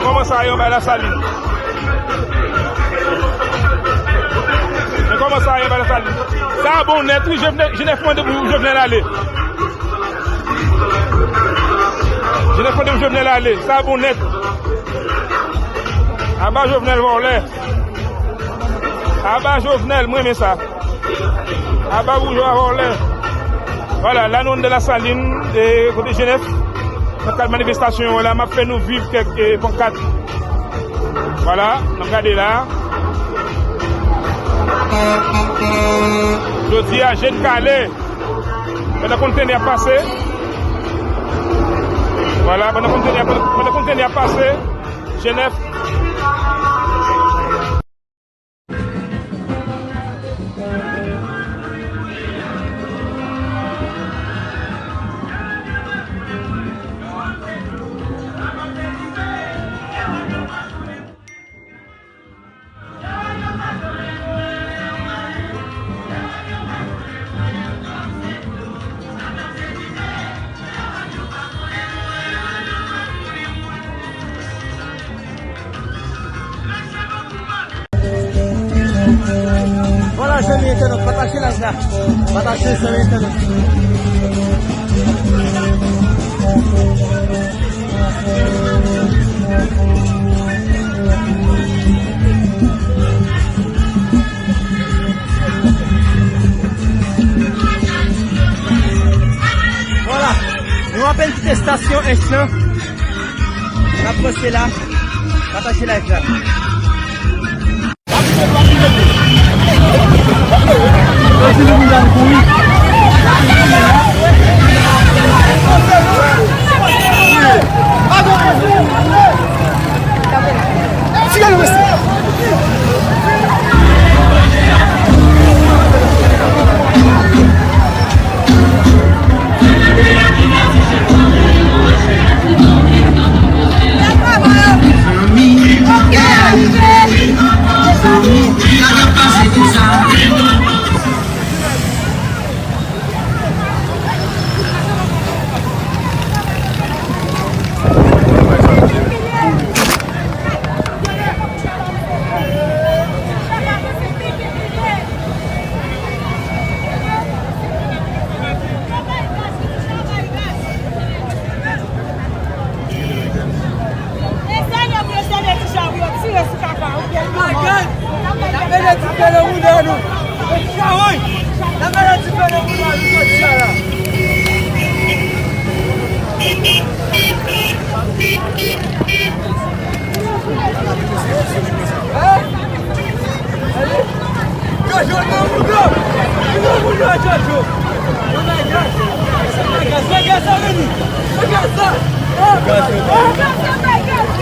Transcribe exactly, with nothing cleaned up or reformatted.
Kòman sa ye anba Lasalin? Men kòman sa ye anba Lasalin? Sa bon nèt, wi, Jovenel, Jenèf mande pou Jovenel ale. Jenèf mande pou Jovenel ale. Sa bon nèt. Aba Jovenel vòlè. Aba Jovenel, mwen renmen sa. Aba boujwa vòlè. Vwala, la nou anndan Lasalin, e, kote Jenèf. Nan kad manifestasyon an la, m ap fè nou viv kèk, e, pankat. Vwala, n ap gade la. Jodi a, je n kale. Pandan kontenè ap pase. Vwala, pandan kontenè, pandan kontenè ap pase. Jenèf. Vwala, zanmi entènot, pataje live la. Pataje, zanmi entènot. Vwala, nou apèn kite estasyon Ench lan. N ap panse la. Pataje live la. Bagay! N ap mete dife nan mouda nou! Chawoy! N ap mete dife nan mouda nou jodi a la! Hein? Jojo, nan mouda! Nan mouda, Jojo! Nan bagay! Nan bagay sa vini! Nan bagay sa! Hein? Hein?